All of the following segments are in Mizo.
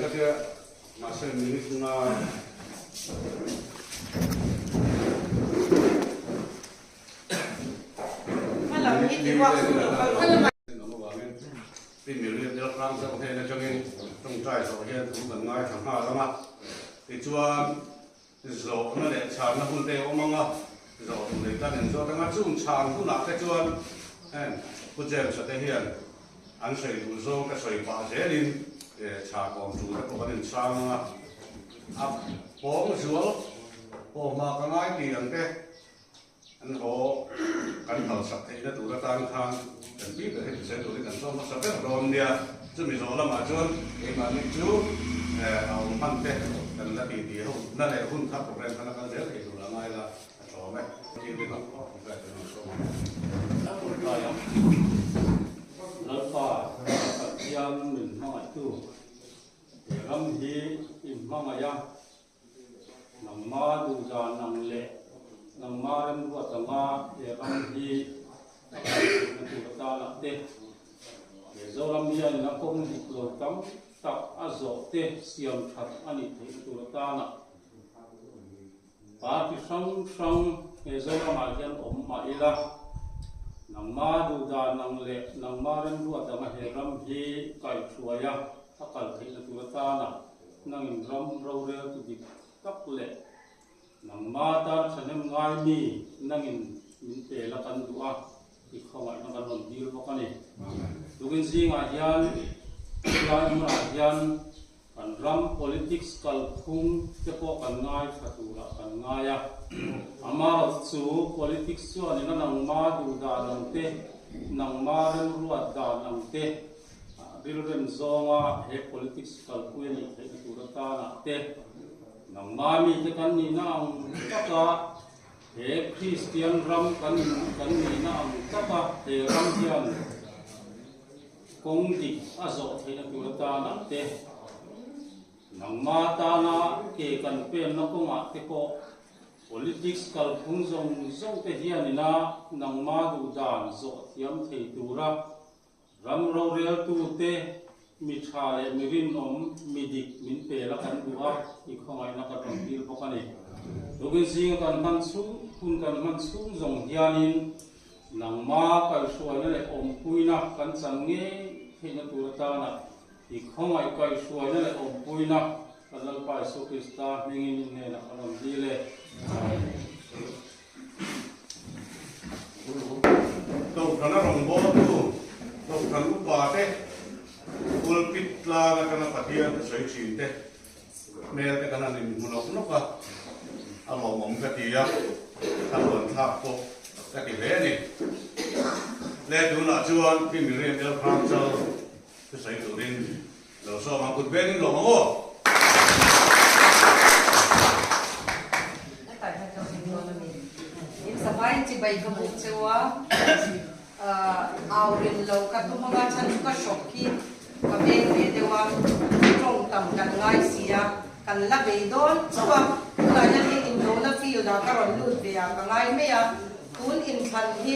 ka tia mahse minute nga Tawngtai zawh hian thu kan ngaithla nghal ang a, tichuan zawhna leh chhanna hun te a awm ang a, zawh duh leh tan in zawt ang a, chung chhan hunah te chuan heng Pu James-a te hian an sawi duh zawng te sawi pah zelin chhakawm tur te pawh kan inchhang ang a, a pawng zual pawhmah ka ngai tih ang te. An haw kan kalsak theihna tur atan khan kan pi ber hi hrisel turin kan sawm hmasa ber dawn nia. Chumi zawh lamah chuan keimahni chu a awm hman te kan la ti ti ho na leh hun kha program kha la kal zel thei tur a ngai la a tlawm e. Lalpa Pathian min hmangaihtu he ram hi i hmangaih a. Nangma duhdan ang leh nangma remruat anga he ram hi a kal theihna tur atanah te, he Zoram hianin a kawng dik lo tam tak a zawh te siam that a nih theihna tur atanah party hrang hrang he Zoramah hian awm mah ila, nangma duhdan ang leh nangma remruat anga he ram hi kaihhruai a a kal theihna tur atanah Nangin ram rorel tu dik tak leh nangma tan thahnem ngai mi nangin min pe la kan duh a, i khawngaihna kan rawn dil bawk a ni. Tukin zingah hian helai hmunah hian kan ram politics kalphung te pawh kan ngaithla turah kan ngai a, amaherawhchu chu politics chuanin a nangma duh dan ang te, nangma remruat dan ang te, Rilrem zawnga he politics kalpui a nih theihna tur atanah te, nangma mite kan nihna ang taka he Kristian ram kan kan nihna ang taka he ram hian kawng dik a zawh theihna tur atanah te, nangma tana ke kan penna kawngah te pawh politics kalphung zawng zawng te hianina nangma duhdan zawh thiam thei tura Ram roreltute mi tha leh mi rinawm, mi dik min pel a kan duh a, i khawngaihna kan rawn tir bawk a ni. Tukin zinga kan hman chhung, hun kan hman chhung zawng hianin nangma kaihhruaina leh awmpuina kan chan ngei theihna tur atana i khawngaih kaihhruaina leh awmpuina kan Lalpa Isua Krista hmingin i hnenah kan rawn dil e. Amen. Kohhrana rawngbawltu, Kohhran upate, pulpit tlang atanga Pathian ka sawi thin te hmel te kan han inhmu nawk nawk a, a lawmawm ka ti a, a luanthlak pawh ka ti hle a ni. Le tunah chuan Pi Miriam Elhrangchal thusawi turin Lo sawm ang kut vengin lawm ang aw. Hetah hian ka zin dawn a ni. In savaiin chibai ka buk cheu a, au rin lo ka tum anga chhan chu ka hrawk hi ka veng ve deuh a, tawng tam kan ngai si a, kan la bei dawn chauh a, tunah hian hei indona field ah ka rawn lut ve ah ka ngai mai a, tun inthlan hi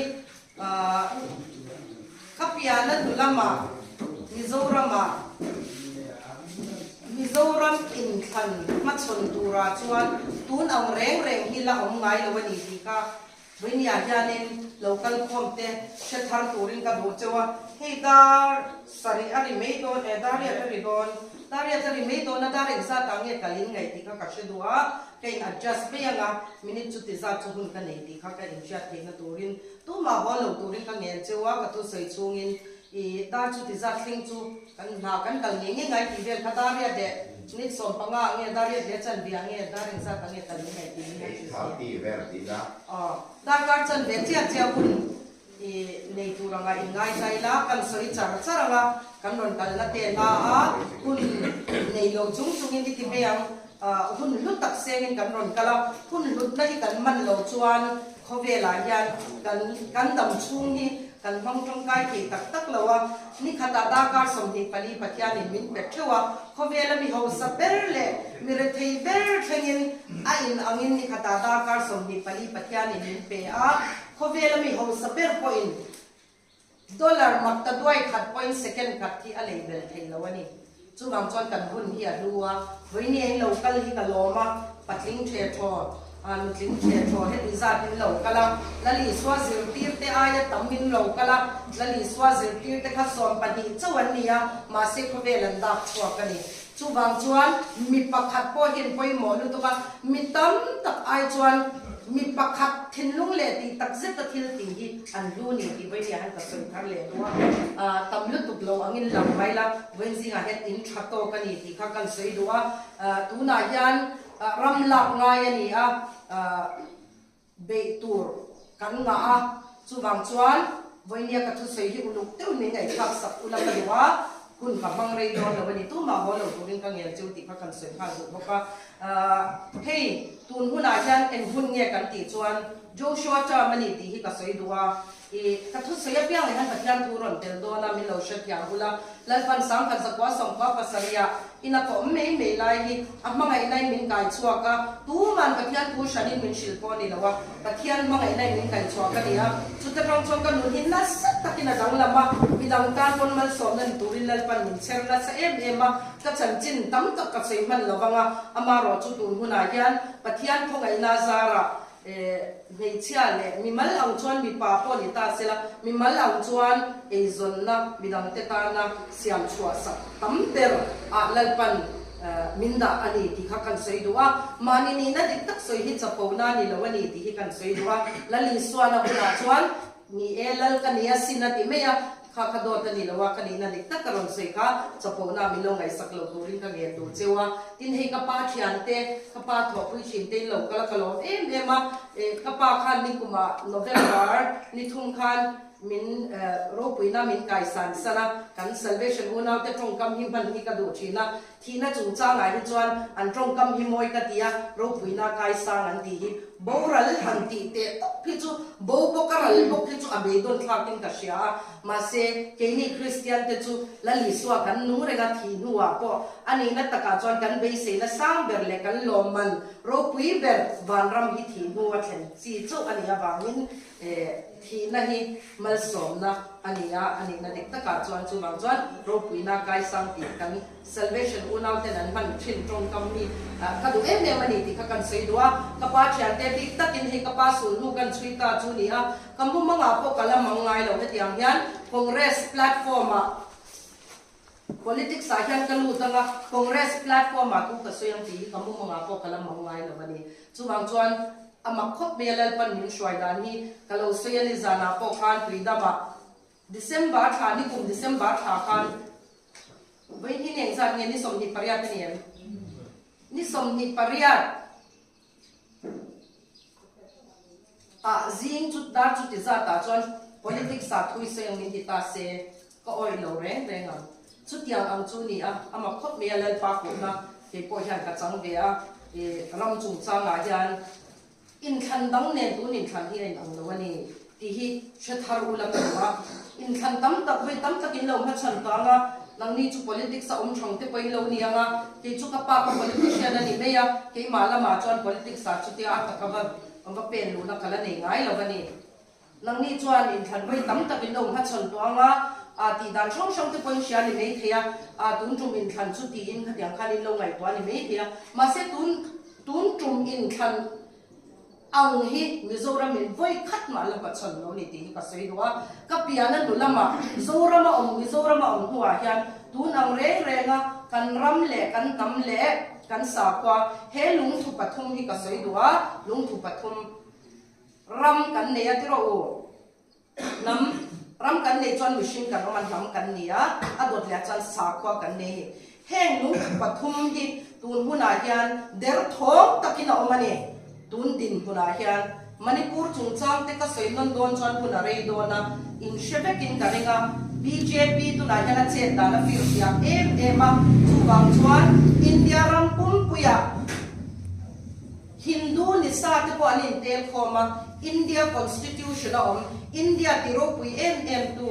Ka piana hnu lamah Mizoramah Mizoram inthlan hmachhawn turah chuan tun ang reng reng hi la awm ngai lo a ni tih kha Vawinia hianin lo kal khawm te hre thar turin ka duh cheu a, hei dar sarih a ri mai dawn e, dar riat a ri dawn, dar riat a ri mai dawn a, dar engzat ah nge kal in ngaih tih kha ka hre duh a, ka in adjust mai ang a, minute chuti zat chu hun ka nei tih kha ka inhriat theihna turin Tumah haw lo turin ka ngen cheu a, ka thusawi chhungin i dar chu ti zat thleng chu kan hna kan kal ngei ngei ngai tih vel kha dar riat leh minute 15 ah nge dar riat leh chanve ah nge dar engzat ah nge kal ngei ngai tih min han hrilh si. Aw, darkar chanve chiah chiah hun i nei tur anga in ngaizai la, kan sawi char char anga kan rawn kalna te na a hun nei lo chung chungin i ti mai ang. Hun hlu tak sengin kan rawn kal a, hun hlutna hi kan man lo chuan khawvelah hian kan kan dam chhung hi kan hmang tawngkai thei tak tak lo a, ni khatah darkar 24 Pathianin min pe theuh a, khawvela mi hausa ber leh mi rethei ber thlengin a in angin ni khatah darkar 24 Pathianin min pe a, khawvela mi hausa ber pawhin Dollar mak ta duai khat pawhin second khat hi a lei bel thei lo a ni. Chuvang chuan kan hun hi a hlu a, vawinia in lo kal hi ka lawm a, patling ṭhe ṭhaw, nutling ṭhe ṭhaw heti zat in lo kal a, Lal Isua zirtirte aia tam in lo kal a, Lal Isua zirtirte kha 12 chauh an ni a, mahse khawvel an dak chhuak a ni. Chuvang chuan mi pakhat pawh hian pawimawh lutuk a, mi tam tak ai chuan mi pakhat thinlung leh tih tak zeta thil tih hi an hlu ni tih vawinia hian ka sawi thar leh duh a, tam lutuk lo angin lang mai la, vawiin zingah hian in tha tawk a ni tih kha kan sawi duh a, tunah hian ram lak ngai a ni a, beih tur kan ngah a, chuvang chuan vawinia ka thusawi hi uluk deuhin min ngaihthlak sak ula ka duh a, hun ka hmang rei dawn lo a ni, tumah haw lo turin ka ngel cheu tih kha kan sawi nghal duh bawk a, hei tun hunah hian eng hun nge kan tih chuan Joshua term a ni tih hi ka sawi duh a, I ka thusawi apiang leh hian Pathian thu rawn tel dawn a, min lo hrethiam bula Lalpan sangkhat zakua sawmkua pasarihah ina ka awm mai mai lai hi a hmangaihnain min kai chhuak a, tuman Pathian thu hranin min hrilh pawh a ni lo a, Pathian hmangaihnain min kai chhuak a ni a, chute tang chuan ka nun hi nasa takin a danglam a, midang tan pawn malsawmna ni turin Lalpan min chher nasa em em a, ka chanchin tam tak ka sawi hman lo vang a, amarawh chu tun hunah hian Pathian khawngaihna zarah Hmeichhia leh mimal ang chuan mipa pawh ni ta sela, mimal ang chuan eizawnna midangte tana siam chhuah sak tam ber ah Lalpan min dah a ni tih kha kan sawi duh a. Mahni nihna dik tak sawi hi chapona ni lo a ni tih hi kan sawi duh a. Lal Isuana hunah chuan Ni e, Lal ka ni a sin a ti mai a, kha kha dawt a ni lo a, ka nihna dik tak ka rawn sawi kha, chapona min lo ngaihsak lo turin ka ngen duh cheu a. Tin hei ka pa thiante, ka pa thawhpui thin te in lo kal a, ka lawm em em a, ka pa khan nikumah November ni thum khan min ropuina min kaisan san a, kan Salvation unaute tawngkam hi hman hi ka duh thin a, Thihna chungchangah hi chuan an tawngkam hi mawi ka ti a, ropuina kaisang an tih hi boral han tih teh tawp hi chu bo bawk a ral bawk hi chu a beidawn thlakin ka hria a, mahse keini Kristian te chu Lal Isua kan nung reng a thih hnuah pawh a nihna takah chuan kan beiseina sang ber leh kan lawmman ropui ber vanram hi thih hnu a thlen chi chauh a nih avangin Thihna hi malsawmna a ni a, a nihna dik takah chuan chuvang chuan ropuina kaisang tih kan Salvation unauten an hman thin tawngkam hi ka duh em em a ni tih kha kan sawi duh a. Ka pa thiante bik takin hei ka pa sulhnu kan chhui ta chu ni a, ka mumangah pawh ka la mang ngai lo hetiang hian Congress platform-ah Politics ah hian ka lut anga Congress platform ah thu ka sawi ang tih hi ka mumangah pawh ka la mang ngai lo a ni. Chuvang chuan a mak khawp mai a Lalpan min hruai dan hi ka lo sawi a ni zanah pawh khan tuidamah December thla ni kum December thla khan vawiin hi ni engzat nge ni 28 a ni em? Ni 28 ah zing chu dar chuti zat ah chuan politics ah thui sawi ang min ti ta se ka awih lo reng reng ang. Chutiang ang chu ni a, a mak khawp mai a Lalpa kohna kei pawh hian ka chang ve a, i ram chungchangah hian inthlan dang nen tun inthlan hi a inang lo a ni tih hi hre thar ula ka duh a. Inthlan tam tak vawi tam takin lo hmachhan tang a, nangni chu politics a awm thang te pawhin lo ni ang a, kei chu ka pa ka politician a ni mai a, keimah lamah chuan politics ah chutia a taka va va pen luhna ka la nei ngai lo a ni. Nangni chuan inthlan vawi tam takin lo hmachhawn tawh ang a, aa tih dan hrang hrang te pawhin hria a ni mai thei a, aa tun tum inthlan chu tiin khatiang khan in lo ngaihtuah a ni mai thei a, mahse tun tun tum inthlan ang hi Mizoram in vawi khat mah la hmachhawn lo ni tih hi ka sawi duh a, ka pian a hnu lamah Zoram a awm Mizoram a awm hnuah hian tun ang reng reng a kan ram leh kan hnam leh kan sakhua he lungthu pathum hi ka sawi duh a, lungthu pathum. Ram kan nei a tiraw u? Hnam, ram kan nei chuan mihring kan awm a, hnam kan ni a, a dawt leh chuan sakhua kan nei a ni. Heng lungthu pathum hi tun hunah hian derthawng takin a awm a ni. Tun dinhmunah hian Manipur chungchang te ka sawi nawn dawn chuan hun a rei dawn a, in hre vekin ka ring a, bjp tunah hian a chet dan a fir fiah em em a, chuvang chuan India ram pumpuiah, Hindu ni sa te pawh an intel khawm a, India Constitution a awm, India ti ropui em em tu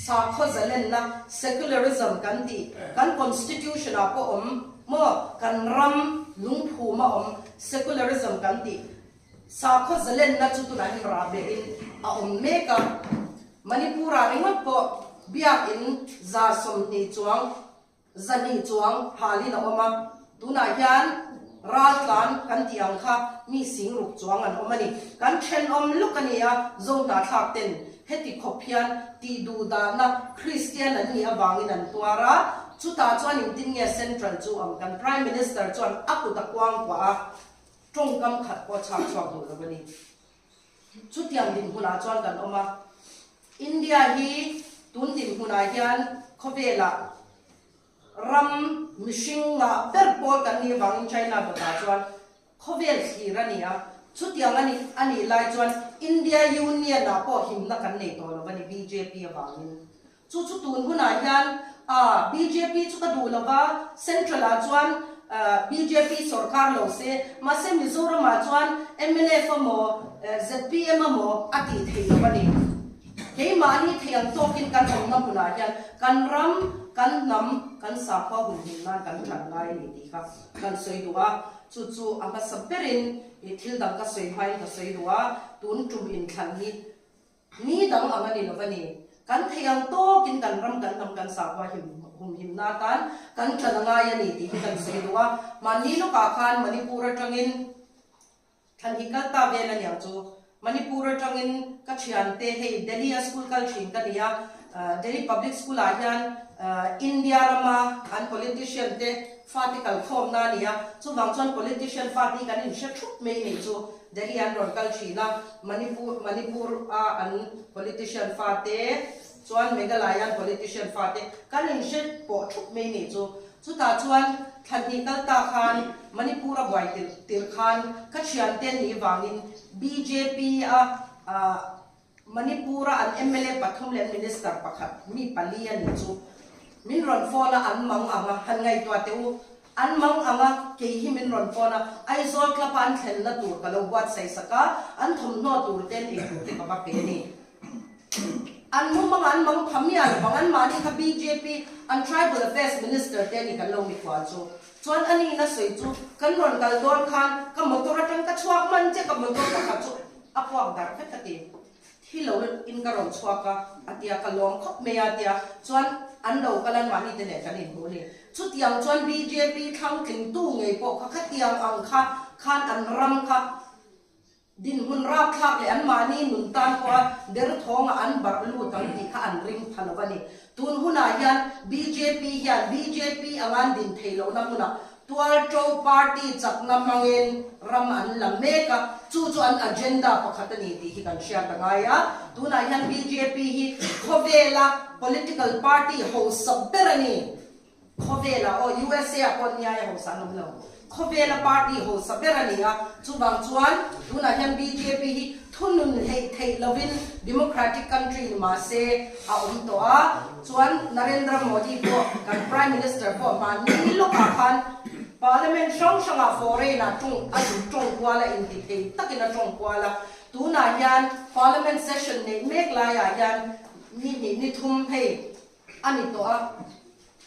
sakhaw zalenna, secularism kan tih, kan Constitution ah pawh awm maw, kan ram lungphum a awm secularism kan tih, sakhaw zalenna chu tunah hian rahbeh in a awm mek a, Manipur ah ringawt pawh biakin 120 chuang. 200 chuang halin a awm a, tunah hian raltlan kan tih ang kha mi 6000 chuang an awm a ni. Kan thenawm luk a ni a, Zohnahthlak ten heti khawp hian tih duh dahna Kristian an nih avangin an tuar a, chutah chuan engtin nge Central chu ang kan Prime Minister chuan a kut a kuangkuah a, tawngkam khat pawh chhak chhuak duh lo a ni. Chutiang dinhmunah chuan kan awm a, India hi tun dinhmunah hian khawvelah ram mihring ngah ber pawl kan nih avangin China dawtah chuan khawvel thlir a ni a, chutiang a nih a nih lai chuan India Union ah pawh himna kan nei tawh lo a ni bjp avangin. Chu chu tun hunah hian a bjp chu ka duh lo va, Central ah chuan bjp sorkar lo se, mahse Mizoram ah chuan mnf amaw zpm amaw a tih theih lo a ni. Keimahni thei ang tawkin kan awmna hmunah hian kan ram, kan hnam, kan sakhua humhim nan kan that ngai a ni tih kha kan sawi duh a. Chu chu a hmasa berin i thil dang ka sawi hmain ka sawi duh a, tun tum inthlan hi Ni dang ang a ni lo va ni. Kan thei ang tawkin kan ram kan hnam kan sakhua him humhimna atan kan ṭan a ngai a ni tih hi kan sawi duh a. Mahni lawkah khan Manipur aṭangin thlan hi kal ta vel a niang chu. Manipur aṭangin ka ṭhiante hei Delhi a school kal ṭhin ka ni a, Delhi Public School ah hian India rama an politician te fate kalkhawmna a ni a, chuvang chuan politician fate hi kan inhre ṭhup mai nih chu. Delhi an rawn kal thin a, Manipur Manipur a an politician fate chuan Meghalaya an politician fate kan inhre pawh thup mai nih chu. Chutah chuan thla hnih kal ta khan Manipur a buai tirh tirh khan ka thiante nih vangin bjp a Manipur a an mla pathum leh an minister pakhat mi pali a nih chu min rawn phone a an mang ang a, han ngaihtuah teh u, an mang ang a kei hi min rawn phone a, Aizawl club a an thlenna tur ka lo buatsaih sak a, an thawmhnaw tur te an ei tur te ka va pe a ni. An mumang a an mang pha miah lo vang, anmahni kha bjp an Tribal Affairs Minister te a ni kan lo mikhual chu. Chuan a nihna sawi chu kan rawn kal dawn khan ka motor atang ka chhuak man che ka motor pakhat chu a puak darh vek a ti. Thi lo in ka rawn chhuak a, a tia ka lawm khawp mai a tia chuan an lo kal an mahni te nen kan inhmu a ni. Chutiang chuan bjp thlang tlingtu ngei pawh kha khatiang ang kha khan an ram kha Dinhmun rapthlak leh anmahni nun tan pawha derthawngah an barh lut ang tih kha an ring pha lo a ni. Tun hunah hian bjp hian bjp anga an din theih lohna hmunah Tualṭo party chakna hmangin ram an la mek a, chu chu an agenda pakhat a ni tih hi kan hriat a ngai a. Tunah hian bjp hi khawvela political party hausa ber a ni. Khawvelah aw USA ah pawh nia e hausa an awm lo. Khawvela party hausa ber a ni a, chuvang chuan tunah hian bjp hi thunun hleih theih lovin democratic country ni mahse a awm tawh a, chuan Narendra Modi pawh kan Prime Minister pawh hmanni lawkah khan Parliament hrang hrangah foreign ah tawng a zuk tawng kual a inti thei takin a tawng kual a, tunah hian Parliament session neih mek laiah hian ni hnih ni thum hei a ni tawh a.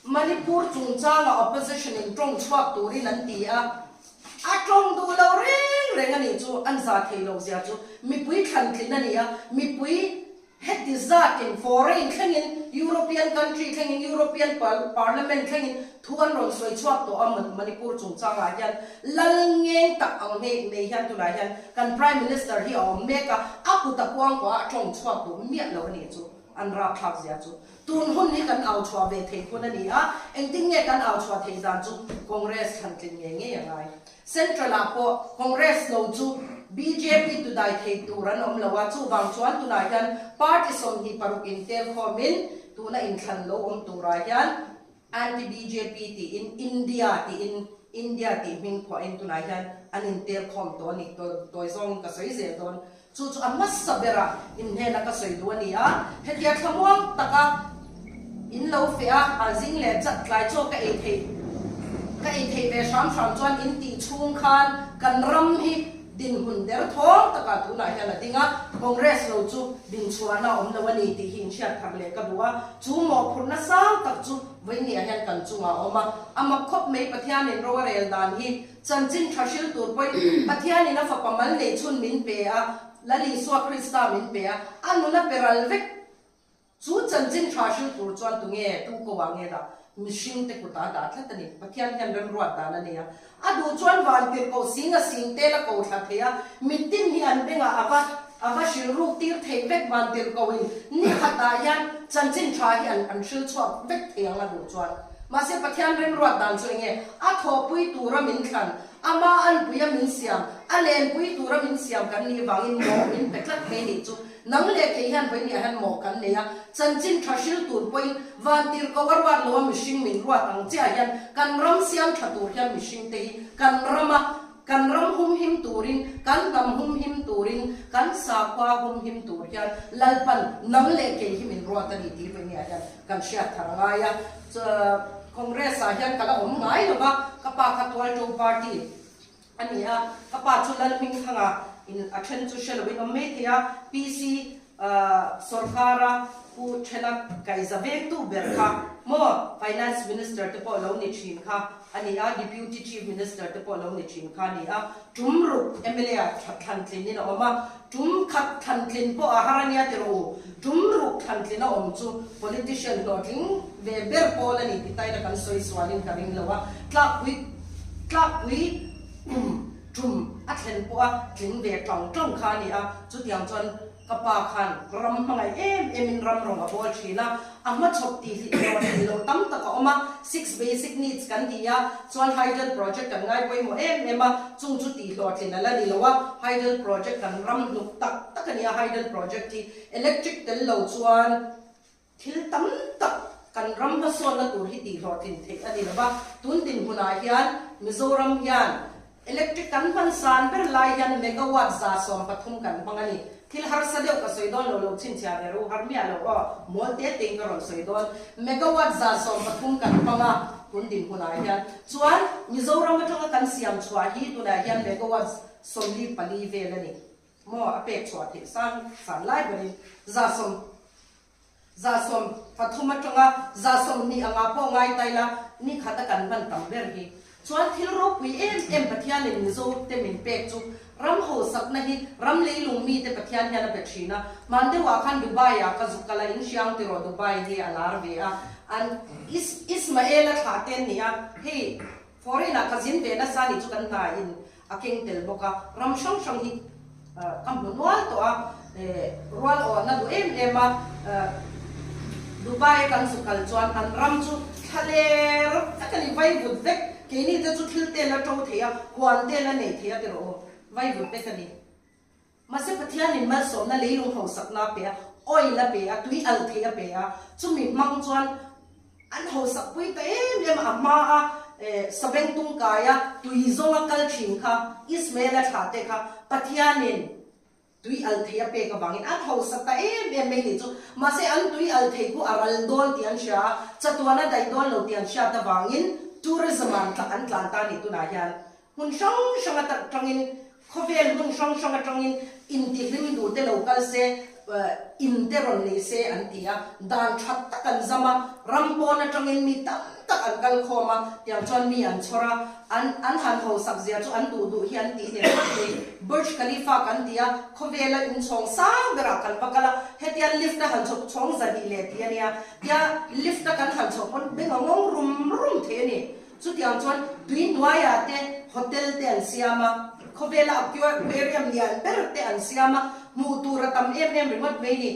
Manipur chungchanga opposition in tawng chhuak turin an ti a, a tawng duh lo reng reng a nih chu, an za thei lo zia chu mipui thlantlin a ni a, mipui heti zatin foreign thlengin European country thlengin European parliament thlengin thu an rawn sawi chhuak tawh a Manipur chungchangah hian lal ngeng tak ang hei nei hian tunah hian kan Prime Minister hi a awm mek a, a kut a kuangkuah a tawng chhuak duh miah lo a nih chu. An rapthlak zia chu tun hun hi kan au chhuah ve theih hun a ni a, engtin nge kan au chhuah theih dan chu Congress thlan tlin ngei ngei a ngai. Central ah pawh Congress lo chu bjp tu dai thei tur an awm lo a, chuvang chuan tunah hian party 26 intel khawmin tuna inthlan lo awm turah hian Anti-BJP tiin India tiin India tih hming phuahin tunah hian an intel khawm tawh a ni. Tawi zawngin ka sawi zel dawn. Chu chu a hmasa berah inhnena ka sawi duh a ni a. Hetia thlamuang taka in lo feh a, a zing leh chat tlai chaw ka ei theih ka ei theih ve hram hram chuan in tih chhung khan kan ram hi Dinhmun der thawng takah tunah hian a ding a, Congress lo chu dinchhuahna a awm lo a ni tih hi inhriat thar leh ka duh a, chu mawhphurhna sang tak chu vawinia hian kan chungah a awm a, a mak khawp mai Pathianin ro a rel dan hi chanchin tha hril tur pawhin Pathianin a fapa mal nei chhun min pe a, Lal Isua Krista min pe a, a nun a pe ral vek. Chu chanchin tha hril tur chuan tunge tu ko ah nge dah? mihringte kutah a dah tlat a ni. Pathian hian remruat dan a nei a. A duh chuan vantirhkoh sing a sing tel a ko thla thei a, mitin hi an bengah a va a va hrilh ruk tir theih vek vantirhkohin ni khatah hian chanchin tha hi an an hril chhuak vek thei ang a duh chuan. Mahse Pathian remruat dan chu enge? A thawhpui tura min thlan, ama anpuia min siam, a lenpui tura min siam kan nih vangin mawh min pe tlat mai nih chu. Nang leh kei hian vawinia hian mawh kan nei a, chanchin tha hril tur pawhin vantirhko a ruat lo a mihring min ruat ang chiah hian kan ram siam tha tur hian mihring te hi kan rama kan ram humhim turin, kan hnam humhim turin, kan sakhua humhim tur hian Lalpan nang leh kei hi min ruat a ni tih vawinia hian kan hriat thar a ngai a. Congress ah hian ka la awm ngai lo va, ka pa kha Tualto party A ni a, ka pa chu Lalhmingthanga in a then chu hre loin awm mai thei a, PC sawrkara Pu Thena kaiza vengtu ber kha maw Finance Minister te pawh lo ni thin kha a ni a, Deputy Chief Minister te pawh lo ni thin kha a ni a, tum ruk mla ah thlantlin in a awm a, tum khat thlantlin pawh a har a nia ti rawh u, tum ruk thlantlin a awm chu politician hlawhtling ve ber pawl a ni ti taina kan sawi sualin ka ring lo a, tlakpui Tlakpui kum tum a thlen pawh a tling ve tang tang kha a ni a, chutiang chuan ka pa khan ram hmangaih em em in ram rawng a bawl thin a, a hmachhawp tih hlih lo hlih lo tam tak a awm a, six basic needs kan ti a, chuan hydel project kan ngai pawimawh em em a, chung chu tih hlawhtlin a la ni lo a, hydel project kan ram hnuk tak tak a ni a, hydel project hi electric tel lo chuan Thil tam tak kan ram hmasawnna tur hi tihhlawhtlin theih a ni lo va, tun dinhmunah hian Mizoram hian electric kan hman san ber lai hian megawatt 130 kan hmang a ni. Thil harsa deuh ka sawi dawn lo, lo chhinchhiah ve ru har miah lo aw, mawl te tein ka rawn sawi dawn. Megawatt 130 kan hmang a tun dinhmunah hian. Chuan Mizoram atanga kan siam chhuah hi tunah hian megawatt 44 vel a ni. Maw a pek chhuah theih san san lai berin 100. 13 atanga 20 anga pawh ngai ta ila, ni khata kan hman tam ber hi. Chuan thil ropui em em Pathianin Mizo te min pek chu ram hausakna hi ram leilung mite Pathian hian a pe thin a. Hman deuhah khan Dubai ah ka zuk kal a, in hriang tiraw Dubai hi a lar ve a. An Ismael a thlah te an ni a, hei foreign ah ka zin ve nasa nih chu kan hna in a keng tel bawk a, ram hrang hrang hi ka hmu nual tawh a, rual awhna duh em em a, Dubai a kan zu kal chuan an ram chu thla ler vek a ni, vaivut vek, keini te chu thil tel a to thei a, huan tel a nei thei a ti rawh u, vaivut vek a ni. Mahse Pathianin malsawmna leilung hausakna a pe a, oil a pe a, tui alh thei a pe a, chumi hmang chuan an hausakpui ta em em a, a hma a saveng tungkaia tui zawnga kal thin kha Ismaela thlah te kha Pathianin tui alh thei a pek avangin an hausak ta em em mai nih chu. Mahse an tui alh thei khu a ral dawn tih an hria a, chatuan a daih dawn lo tih an hriat avangin tourism ah an tlan ta a nih tunah hian. Hmun hrang hrang atangin, khawvel hmun hrang hrang atangin intihlim duh te lo kal se, in te rawn nei se an ti a, dan that tak an zam a, ram pawn atangin mi tam tak an kal khawm a, tiang chuan mi an chhawr a, an an han hausak zia chu an duh duh hi an tih nen vak mai. Burj Khalifa kan ti a, khawvela inchhawng sang berah kan va kal a, hetian lift a han chhawp chhawng zahnih leh tih a nia, tia lift a kan han chhawp pawn beng a ngawng rum rum thei a ni. Chutiang chuan tui hnuaiah te hotel te an siam a, khawvela aquarium lian ber te an siam a, hmuh tur a tam em em ringawt mai ni.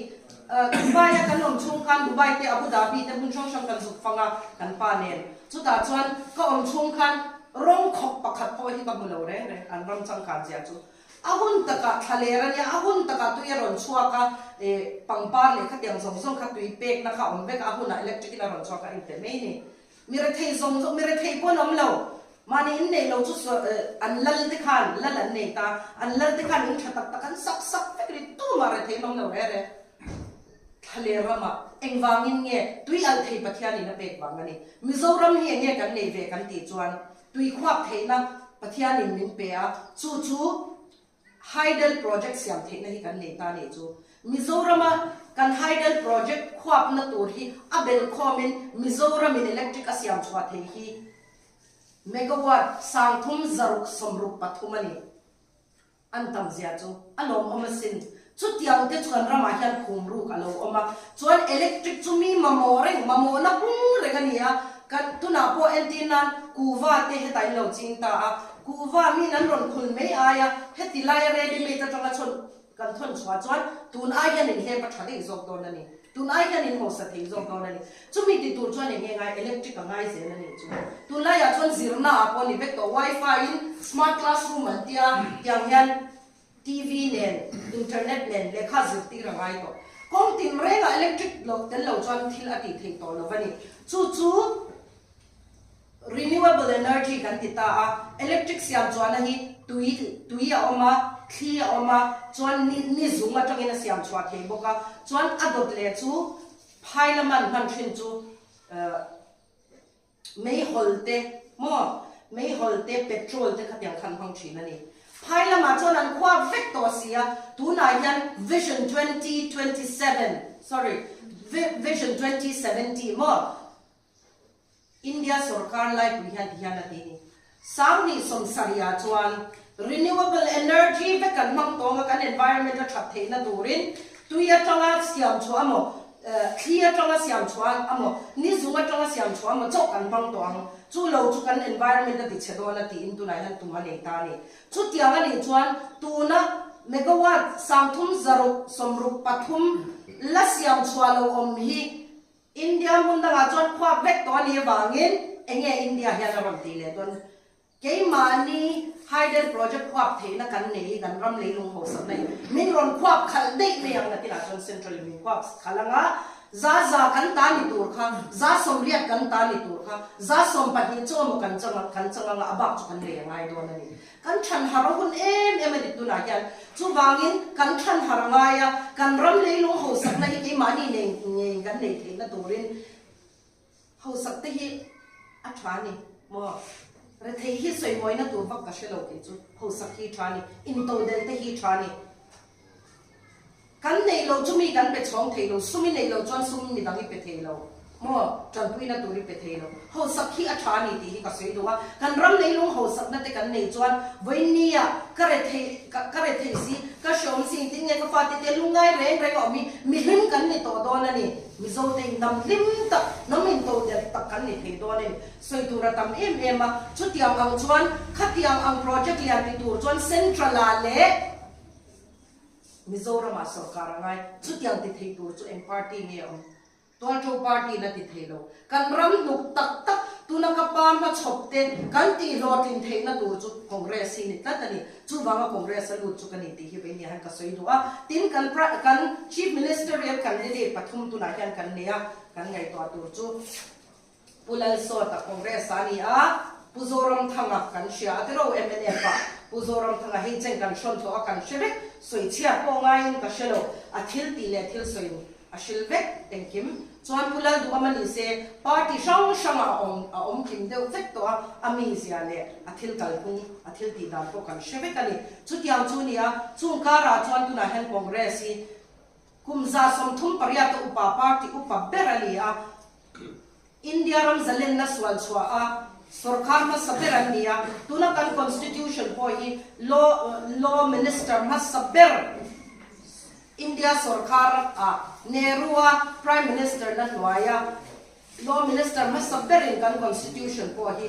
Dubai a kan awm chhung khan Dubai te Abu Dhabi te hmun hrang hrang kan zuk fang a kan pa nen. Chutah chuan ka awm chhung khan rawng khawp pakhat pawh hi ka hmu lo reng reng an ram changkan zia chu. A hun takah thla ler a nia, a hun takah tui a rawn chhuak a, pangpar leh khatiang zawng zawng kha tui pekna kha a awm vek a, a hunah electric in a rawn chhuak a, a inpe mai ni. Mi rethei zawng zawng, mi rethei pawh an awm lo. Mahni in nei lo chu an lal te khan lal an nei ta, an lal te khan in tha tak tak an sak sak vek ri tumah rethei an awm lo re re. Thlaler ramah engvangin nge tui alh thei Pathianin a pek vang a ni. Mizoram hi enge kan nei ve kan tih chuan tui khuap theihna Pathianin min pe a, chu chu Hydel project siam theihna hi kan nei ta nih chu. Mizorama kan hydel project khuapna tur hi a belkhawmin Mizoramin electric a siam chhuah thei hi megawatt 3603 a ni. An tam zia chu a lawmawm asin. Chutiang te chu kan ramah hian khum ruk a lo awm a. Chuan electric chu mi mamawh reng, mamawhna hung reng a ni a. Kan tunah pawh entir nan kuhva te hetah in lo ching ta a, kuhva min an rawn khul mai aia heti laia ready made atanga chhawn kan thawn chhuah chuan tun ai hian in hlep a tha daih zawk dawn a ni. Tun ai hian in hausa thei zawk dawn a ni. Chumi ti tur chuan eng nge ngai electric a ngai zel a nih chu. Tunlaiah chuan zirna ah pawh a ni vek tawh wifi in smart classroom an tia tiang hian TV nen internet nen lehkha zirtir a ngai tawh. Kawng tin rengah electric lo tel lo chuan thil a tih theih tawh lo a ni. Chu chu Renewable energy kan ti ta a, electric siam chuahna hi tui tui a awm a, thli a awm a, chuan ni ni zung atangin a siam chhuah thei bawk a, chuan a dawt leh chu phai lama an hman thin chu meihawl te maw meihawl te petrol te khatiang kha an hmang thin a ni. Phai lamah chuan an khuap vek tawh si a, tunah hian Vision 2027 sorry Vision 2070 maw India sorkar laipui hian ti hian a ti ni. Sangni sawmsarihah chuan renewable energy vek kan hmang tawng a, kan environment a that theihna turin tui atanga siam chhuah emaw, thli atanga siam chhuah emaw, ni zung atanga siam chhuah emaw chauh kan hmang tawh ang. Chu lo chu kan environment a ti chhe dawn a tiin tunah hian tum a nei ta a ni. Chutiang a nih chuan tuna megawatt 363 la siam chhuah lo awm hi India hmun dangah chuan khuap vek tawh a nih avangin enge India hian a rawn tih leh dawn? Keimahni Hydel Project khuap theihna kan nei hi kan ram leilung hausakna hi min rawn khuap khalh daih mai ang nakinah chuan Central in min khuap khalh ang a, za za kan ta ni tur kha, za 80 kan ta ni tur kha, za 12 chaw maw kan chang kan chang ang a, a bak chu kan lei a ngai dawn a ni. Kan than har a hun em em a ni tunah hian. Chuvangin kan than har a ngai a, kan ram leilung hausakna hi keimahni nei ngei kan nei theihna turin hausak te hi a tha a ni maw? Rethei hi sawimawina tur vak ka hre lo kei chu, hausak hi tha a ni, intodelh te hi tha a ni. Kan neih loh chu mi kan pe chhawng thei lo, sum i neih loh chuan sum midang i pe thei lo maw, tanpuina tur i pe thei lo. Hausak hi a tha a ni tih hi ka sawi duh a, kan ram leilung hausakna te kan neih chuan vawinia ka rethei ka rethei si, ka hreawm si engtin nge ka fate te lungngai reng reng a awm hi mihlim kan ni tawh dawn a ni. Mizo te in dam hlim tak, hnam in to der tak kan ni thei dawn a ni. Sawi tur a tam em em a, chutiang ang chuan khatiang ang project lian ti tur chuan Central ah leh, Mizoramah sorkar a ngai. Chutiang ti thei tur chu eng party nge awm? Tualṭo party in a ti thei lo. Kan ram hnuk tak tak tuna ka pa hmachhawp te kan tih hlawhtlin theihna tur chu Congress hi ni tlat a ni. Chuvanga Congress a lut chu ka ni tih hi veinia hian ka sawi duh a. Tin, kan kan Chief Ministerial candidate pathum tunah hian kan nei a, kan ngaihtuah tur chu Pu Lalsawta Congress a ni a, Pu Zoramthanga kan hria a tiro mnf ah Pu Zoramthanga hei chen kan hrawn tawh a kan hre vek, sawichhiat pawh ngaiin ka hre lo, a thil tih leh thil sawiin a hril vek engkim. Chuan Pu Lalduham a ni se party hrang hrang ah a awm a awm kim deuh vek tawh a, a mizia leh a thil kalphung a thil tih dan pawh kan hre vek a ni. Chutiang chu ni a, chung karah chuan tunah hian Congress hi kum 38 a upa party upa ber a ni a, India ram zalenna sual chhuah a sorkar hmasa ber an ni a, tuna kan constitution pawh hi law law minister hmasa ber India sorkar ah Nehru a prime minister na hnuaia law minister hmasa berin kan constitution pawh hi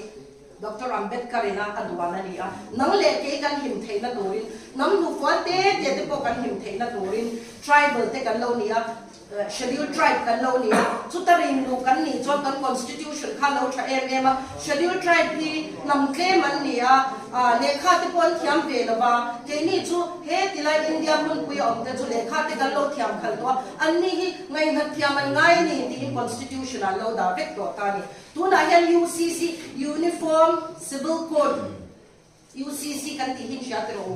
Doctor Ambedkar ina a duan a ni a, nang leh kei kan him theihna turin, hnam hnufual te te te pawh kan him theihna turin tribal te kan lo ni a, Scheduled Tribe kan lo ni a, chuta rinluh kan nih chuan kan Constitution kha lo tha em em a, Scheduled Tribe hi hnam tlem an ni a, lehkha te pawh an thiam ve lo va, keini chu he tilai India hmunpui a awm te chu lehkha te kan lo thiam khalh tawh a, anni hi ngaihnghat thiam an ngai a ni tiin Constitution ah an lo dah vek tawh ta a ni. Tunah hian UCC, Uniform Civil Code, UCC kan tih hi in hria tirh u,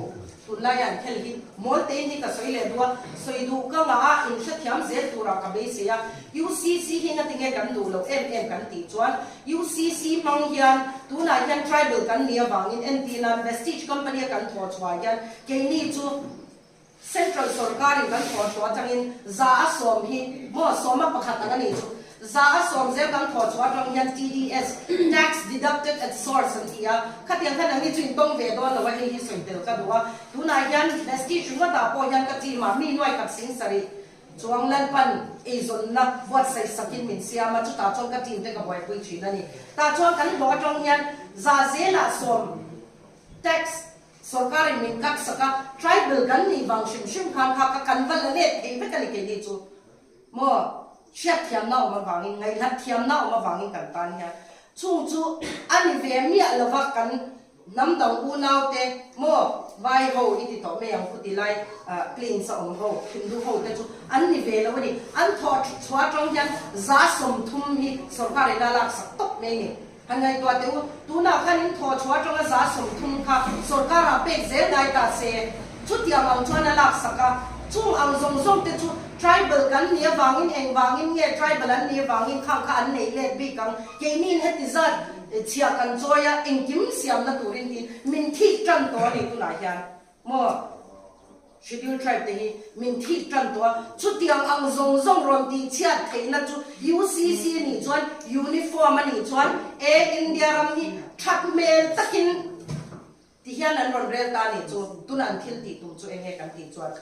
tunlaia an khel hi mawl tein hi ka sawi leh duh a, sawi duh ka ngah a, in hrethiam zel turah ka beisei a, UCC hi ngatinge kan duh loh em em kan tih chuan UCC hmang hian tunah hian tribal kan nih avangin entirnan Vestige company a kan thawh chhuah hian keini chu Central sorkarin kan thawh chhuah atangin 100 hi maw 11 ang a nih chu. 100 zel kan thawh chhuah atang hian TDS, Tax Deducted at Source, an ti a. Khatiang khan anni chu intawng ve dawn lo a, hei hi sawi tel ka duh a. Tunah hian Vestige ringawtah pawh hian ka team ah mi nuai khat 70,000. Chuang Lalpan eizawnna buatsaih sakin min siam a, chutah chuan ka team te ka buaipui thin a ni. Tah chuan kan hlawh atang hian za zelah sawm tax sorkarin min cut sak a, tribal kan nih vang hrim hrim khan kha ka kan va la let thei vek a ni keini chu. Maw? Hriatthiamna awm avangin, ngaihhlat thiamna awm avangin kan tan hian chung chu a ni ve miah lova kan Hnam dang unau te maw vai ho i ti tawh mai ang khuti lai plains a awm ho Hindu ho te chu an ni ve lo a ni. An thawh chhuah atang hian 30% hi sorkar in a laksak tawp mai ni. Han ngaihtuah teh u, tunah khan in thawh chhuah atanga 30% kha sorkar ah pek zel ngai ta se, chutiang ang chuan a laksak a, chung ang zawng zawng te chu tribal kan nih avangin engvangin nge tribal an nih avangin khang kha an neih let bik ang, keini in heti zat Chhia kan chawi a, engkim siamna turin hi min thik tan tawh a ni tunah hian maw Schedule Tribe te hi min thik tan tawh a, chutiang ang zawng zawng rawn tih chhiat theihna chu UCC a nih chuan Uniform a nih chuan e India ram hi that hmel takin ti hian an rawn rel ta a nih chu tunah an thil tih tum chu eng nge kan tih chuan.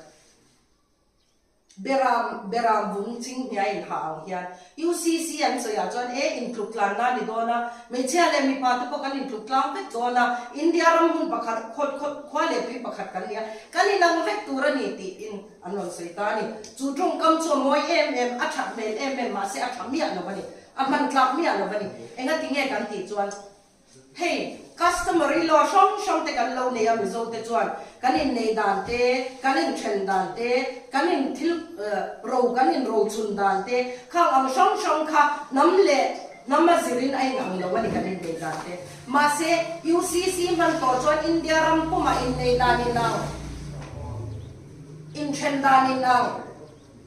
Beram, Beram vung ching hniai in ha ang hian UCC an sawi ah chuan e intluk tlan na ni dawn a, hmeichhia leh mipa te pawh kan intluk tlang vek dawn a, India ram hmun pakhat khaw khaw khua leh tui pakhat kan ni a, kan inang vek tur a ni tiin an rawn sawi ta a ni. Chu tawngkam chu a mawi em em, a that hmel em em mahse a tha miah lo a ni, a hman tlak miah lo a ni. Engati nge kan tih chuan? Hei, customary law hrang hrang te kan lo nei a Mizo te chuan kan innei dan te, kan inthen dan te, kan in thil ro kan in rochun dan te, khang ang hrang hrang kha hnam leh hnam a zirin a inang lo a ni kan innei dan te. Mahse, UCC hman tawh chuan India ram pumah innei dan inang, inthen dan inang.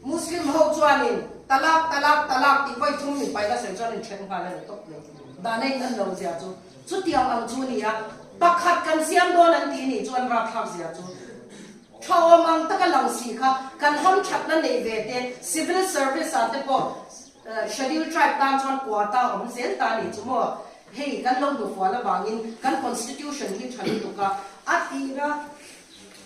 Muslim ho chuanin talak talak talak tih vawi thum mi paina sawi chuan in then nghal a ni tawp mai. Dana in an lo zia chu chutiang ang chu nia pakhat kan siam dawn an tih nih chuan rapthlak zia chu tha awm ang taka lang si kha kan hamthatna neih ve te civil service ah te pawh schedule tribe tan chuan quota awm zel ta nih chu maw hei kan lo hnufual avangin kan constitution hi tha lutuk a a tira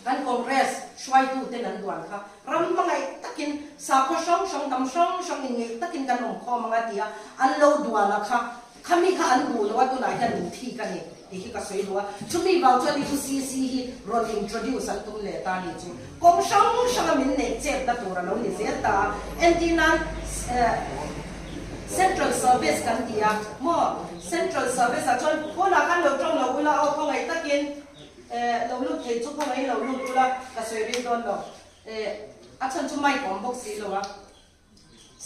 Kan Congress hruaituten an duan kha ram hmangaih takin sakhaw hrang hrang, hnam hrang hrang inngeih takin kan awm khawm ang a ti a, an lo duan a kha, khami kha an duh lo a tunah hian min thik a ni tih hi ka sawi duh a. Chumi vang chuan UCC hi rawn introduce an tum leh ta a ni chu. Kawng hrang hranga min neih chetna tur a lo ni zel ta a. Entir nan Central Service kan ti a maw? Central Service ah chuan pawnah khan lo tawng lo ula aw khawngaih takin. Eh, lo lut thei chu khawngaih lo lut ula, ka sawi rih dawn lo. Eh, a chhan chu mic awm bawk si lo a.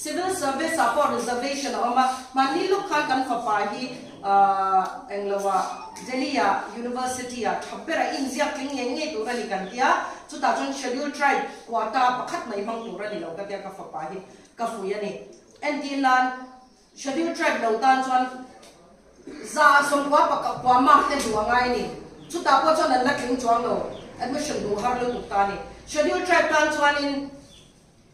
Civil service ah pawh reservation a awm a, mahni luk khan kan fapa hi ah englo ah Delhi ah University ah tha ber a inziak tling ngei ngei tur a ni kan tia, chutah chuan schedule tribe quota pakhat mai hmang tur a ni lo ka tia ka fapa hi ka fui a ni. Entir nan Schedule tribe lo tan chuan 99 mark te duh a ngai a ni. Chutah pawh chuan an la tling chuang lo, admission duh har lutuk ta a ni. Schedule tribe tan chuanin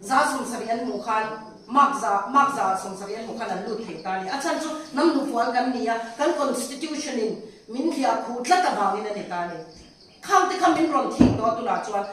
70 an hmuh khan mark za mark 70 an hmuh khan an lut thei ta a ni. A chhan chu hnam hnufual kan ni a, kan constitution in min hliah khuh tlat avangin a ni ta a ni. Khang te kha min rawn thik tawh a tunah chuan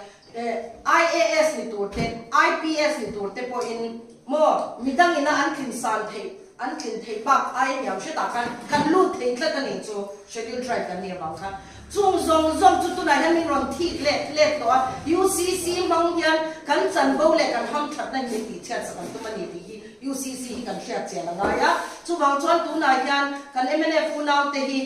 IAS ni tur te, IPS ni tur te pawhin maw midang ina an tlin san theih, an tlin theih bak ai hniam hretah khan kan lut thei tlat a nih chu Schedule Tribe kan nih avang khan. Chung zawng zawng chu tunah hian min rawn thik let let tawh a, UCC hmang hian kan chanvo leh kan hamthatna hi min tihchhiat sak an tum a ni tih hi UCC hi kan hriat chian a ngai a. Chuvang chuan tunah hian kan mnf unaute hi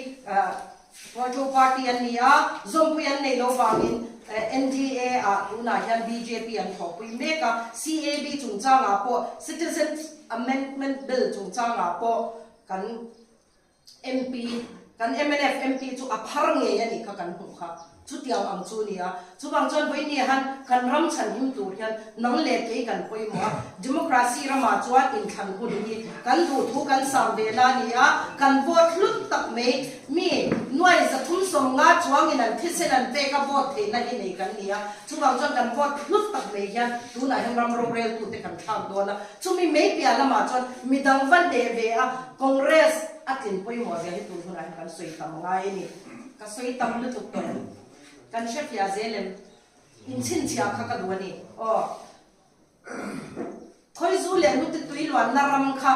Party party an ni a, zawmpui an neih loh vangin NDA ah tunah hian bjp an thawhpui mek a, CAB chungchangah pawh Citizens Amendment Bill chungchangah pawh kan MP kan mnf MP chu a phar ngei a nih kha kan hmuh kha. Chutiang ang chu a ni a. Chuvang chuan vawinia han kan ram chhanhim tur hian nang leh kei kan pawimawh a. Democracy ramah chuan inthlan hun hi kan duhthu kan sang ve la a ni a, kan vote hlut tak mai. Mi nuai 350 chuangin an thisen an pek a vote theihna hi nei kan ni a. Chuvang chuan kan vote hlut tak mai hian tunah hian ram roreltute kan thlak dawn a. Chumi mai piah lamah chuan midang va hneh ve a, Congress a tlin pawimawh zia hi tun hunah hian kan sawi tam ngai a ni. Ka sawi tam lutuk tawh em? Kan hre fiah zel em? Inchhinchhiah kha ka duh a ni. Aw. Khawizu leh hnute tui luanna ram kha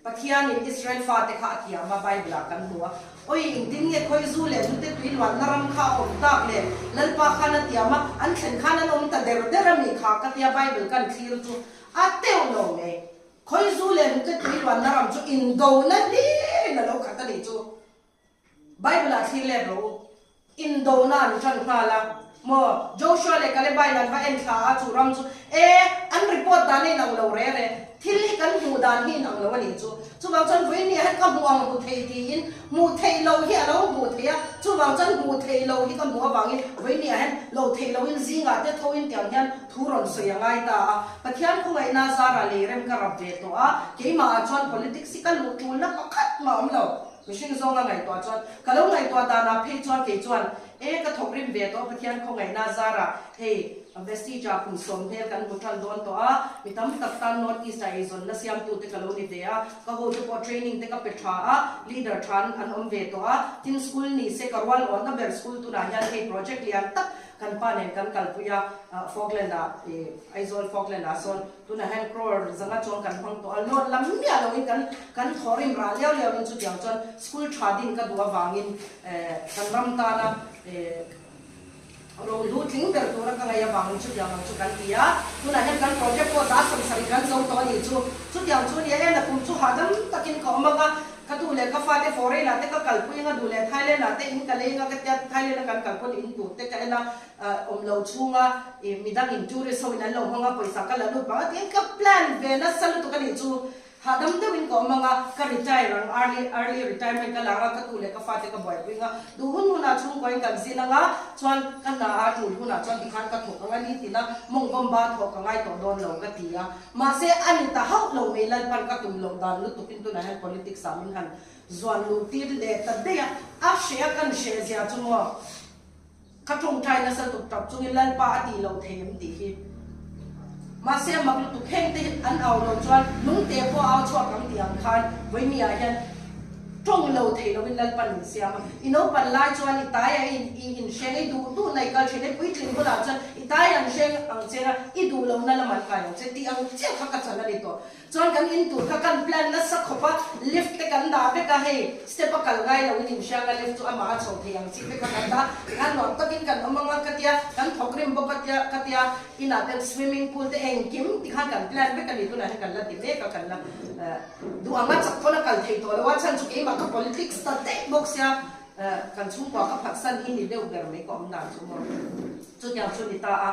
Pathianin Israel fate kha a tiam a, Bible-ah kan hmu a. Awi, engtin nge khawizu leh hnute tui luanna ram kha a awm tak le? Lalpa khan a tiam a, an thlen khan an awm ta der der a mi kha ka tia Bible kan thlir chu a teuh lo mai. Khawizu leh hnute tui luanna ram chu indona hlirin a lo khat a nih chu. Bible-ah thlir let rawh u. Indona an ṭan nghal a maw? Joshua leh Caleb-in an va en thla a, chu ram chu e, an report dan a inang lo re re. Thil hi kan hmuh dan hi inang lo a nih chu. Chuvang chuan vawiin nia hian ka hmuh ang hmu thei tiin hmuh theih loh hi a lo hmuh theih a, chuvang chuan hmuh theih loh hi ka hmuh avangin vawiin nia hian lo theih lohin zingah te thoin tiang hian thu rawn sawi a ngai ta a. Pathian khawngaihna zarah lei rem ka rap ve tawh a, keimahah chuan politics hi ka luh ṭulna pakhat mah a awm lo. Mihring zawnga ngaihtuah chuan, ka lo ngaihtuah danah phei chuan kei chuan, E, ka thawk rim ve tawh Pathian khawngaihna zarah hei Vestige-ah kum sawm hmel kan hmu tan dawn tawh a, mi tam tak tan North East-ah eizawnna siamtute ka lo ni ve a, ka hote pawh training te ka pe tha a, leader than an awm ve tawh a, tin school ni se ka rual awhna ber school tunah hian hei project lian tak kan pa nen kan kalpui a, Falkland-ah, Aizawl Falkland-ah sawn. Tunah hian crore zanga chuang kan hmang tawh a, loan lam miah loin kan kan thawhrim rah liau liauin chutiang chuan school tha din ka duh avangin kan ram tana rohlu tling ber tura ka ngaih avangin chutiang ang chu kan ti a. Tunah hian kan project pawh za 70 kan zo tawh a nih chu. Chutiang chu nia e, nakum chu hahdam takin ka awm ang a, Ka duh leh ka fate foreign ah te ka kalpui anga duh leh Thailand ah te in ka lei anga ka tia Thailand a kan kal pawn in tur te ka en a awm lo chhunga ih midang in tourist ho in an lo hmang a pawisa ka la lut vang a tiin ka plan ve nasa lutuk a nih chu hahdam deuh in ka awm anga ka retire ang early early retirement ka la anga ka tu leh ka fate ka buaipui anga duh hun hun ah chhungkua in kan zin anga chuan ka hna a tul hun ah chuan tikhan ka thawk anga nitin a mawngvawm ba thawk ka ngai tawh dawn lo ka ti a. Mahse, a ni ta hauh lo mai Lalpan ka tum loh dan lutukin tunah hian politics ah min han zuan luh tir leh ta daih a, a hre a kan hre zia chu maw ka tawngtai nasa tuk tap chungin Lalpa a tih loh thei em tih hi. Mahse, a mak lutuk heng te hi an au loh chuan lungte pawh a au chhuak ang tih ang khan vawiini ah hian Tawng lo thei loin Lalpan min siam a, i naupan lai chuan i tai a i inhreng a, i duh duh na i kal thin a, i puitling bulah chuan i tai an hreng ang che a, i duh lohna lam an kai ang che tih ang chiah kha ka chan a ni tawh. Chuan kan in tur kha kan plan nasa khawp a, lift te kan dah vek a, hei step a kal ngai loin inhreng a, lift chu amah a chho thei ang chi te kha kan dah a, tikhan nuam takin kan awm ang a ka tia, kan thawk rim bawk a tia ka tia, inah te swimming pool te engkim tikhan kan plan vek a ni, tunah hian kan la ti mek a, kan la. Duh anga chak pawn a kal thei tawh lo a, chhan chu keimah ka politics ta daih bawk sia, kan chhungkua ka phatsan hi ni deuh ber mai ka awm dan chu maw. Chutiang chu ni ta a,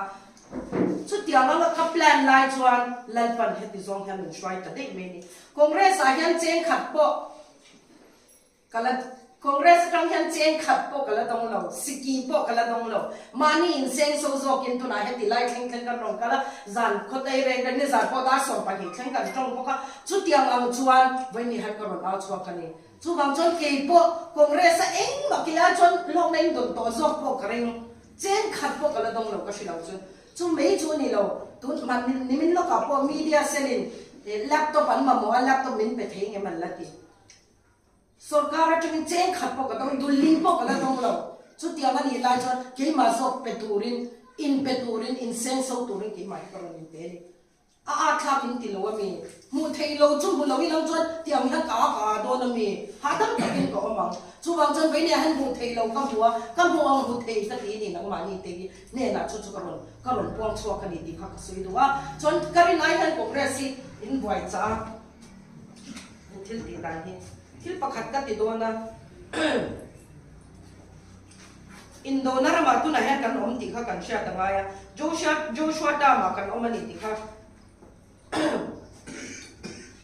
chutiang anga ka plan lai chuan Lalpan heti zawng hian min hruai ta daih mai a ni. Congress ah hian cheng khat pawh Ka la Congress atang hian cheng khat pawh ka la dawng lo, siki pawh ka la dawng lo. Mahni inseng so zawkin tunah heti lai thleng thleng kan rawn kal a, zan khawtei reng reng ni zan pawh dar 12 thleng kan tawng bawk a, chutiang ang chuan vawiin hian ka rawn au chhuak a ni. Chuvang chuan kei pawh Congress a engmah kei ai chuan hlawkna in dawn tawh zawk pawh ka ring, cheng khat pawh ka la dawng lo ka hre lo chu. Chu mai chu a ni lo, tun hman nimin lawkah pawh media cell in laptop an mamawh a, laptop min pe thei ngem an la ti. Sorkar atangin cheng khat pawh ka dawng, dulling pawh ka la dawng lo. Chutiang a nih lai chuan keimah zawk pe turin, in pe turin, in seng so turin keimah hi ka rawn in pe a ni. A at thlak in ti lo a mi? Hmuh theih lo chu hmu lo ilang chuan tiang hian ka a ka a dawn a mi? Hahdam takin ka awm ang. Chuvang chuan veinia hian hmuh theih lo ka hmu a, ka hmuh ang hmu thei ka ti a ni nangmahni te hi hnenah chu chu ka rawn ka rawn puang chhuak a ni tih kha ka sawi duh a. Chuan ka rin ai hian Congress hi in buai chah a. Thil tih dan hi thil pakhat ka ti dawn a, Indona ramah tunah hian kan awm tih kha kan hriat a ngai a, Joshua Joshua term-ah kan awm a ni tih kha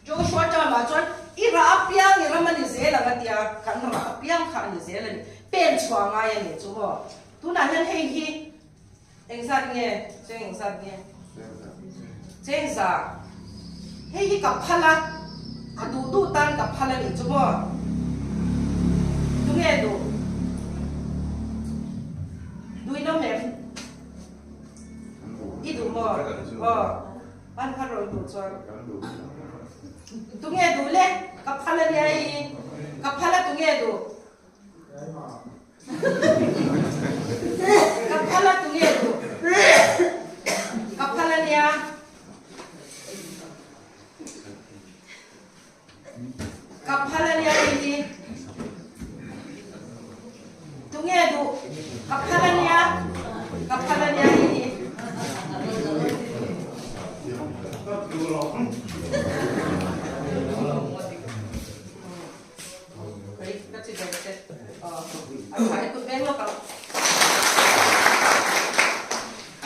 Joshua term-ah chuan i rah apiang i ram a ni zel ang a tia, kan rah apiang kha a ni zel a ni, pen chhuah a ngai a ni chu maw. Tunah hian hei hi Engzat nge? Cheng engzat nge? Cheng za. Hei hi ka phal a, a duh duh tan ka phal a nih chu maw? Tunge duh? Duhin awm em? I duh maw? Aw, an phal rawh i duh chuan. Tunge duh le? Ka phal a nia hei hi. Ka phal a tunge duh? Ka phal a tunge duh? Ka phal a nia. Tunge duh? Ka phal a nia, ka phal a nia hei hi. Kei ka chi ber che. A tha e kut veng lawk ang.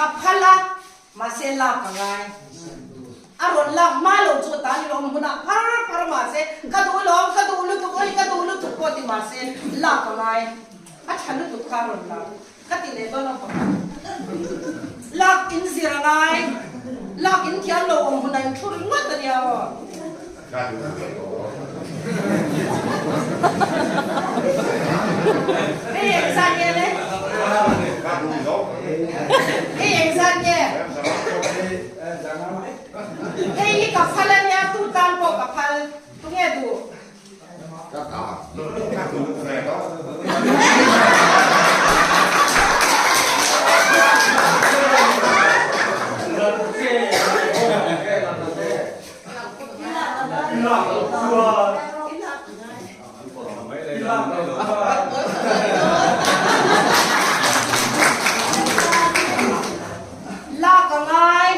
Ka phal a, mahse lak a ngai. A rawn lak hma lo chu tan i lawm hunah phar phar mahse ka duh lawm, ka duh lutuk oi, ka duh lutuk pawh ti mahse lak a ngai. A tha lutuk kha a rawn lak. Ka ti leh dawn lo pakhat. Lak in zir a ngai. Lak in thiam lo awm hunah in thu ringawt a nia aw. Hei engzat nge le? Hei engzat nge? Hei hi ka phal a nia, tu tan pawh ka phal. Tunge duh? Lak a ngai.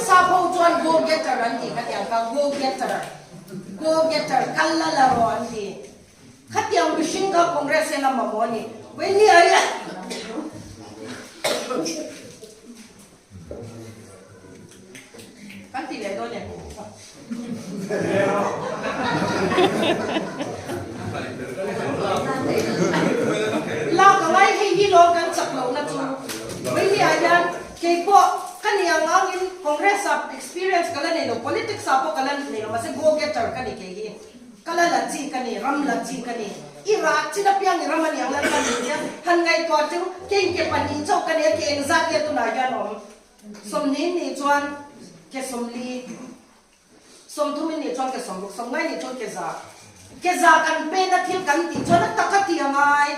Sap ho chuan go getter an tih kha tiang kha go getter. Go getter kal la la rawh an ti. Khatiang mihring kha Congress hian a mamawh a ni. Vawiin ah hian Kan ti leh dawn em? Lak a ngai hei hi lawm kan chak lohna chu. Vawiin ah hian keipawh ka ni ang angin Congress ah experience ka la nei lo, politics ah pawh ka la nei lo mahse go getter ka ni kei hi. Ka la la chi ka ni, ram la chi ka ni. I rah chin apiang i ram a niang lan ka ni tia han ngaihtuah chu kei ke pahnih chauh ka ni a, ke engzat nge tunah hian awm? 20 nih chuan ke 40, 30 nih chuan ke 60, 90 nih chuan ke 100. Ke 100 kan pena thil kan tih chuan a tak a ti a ngai.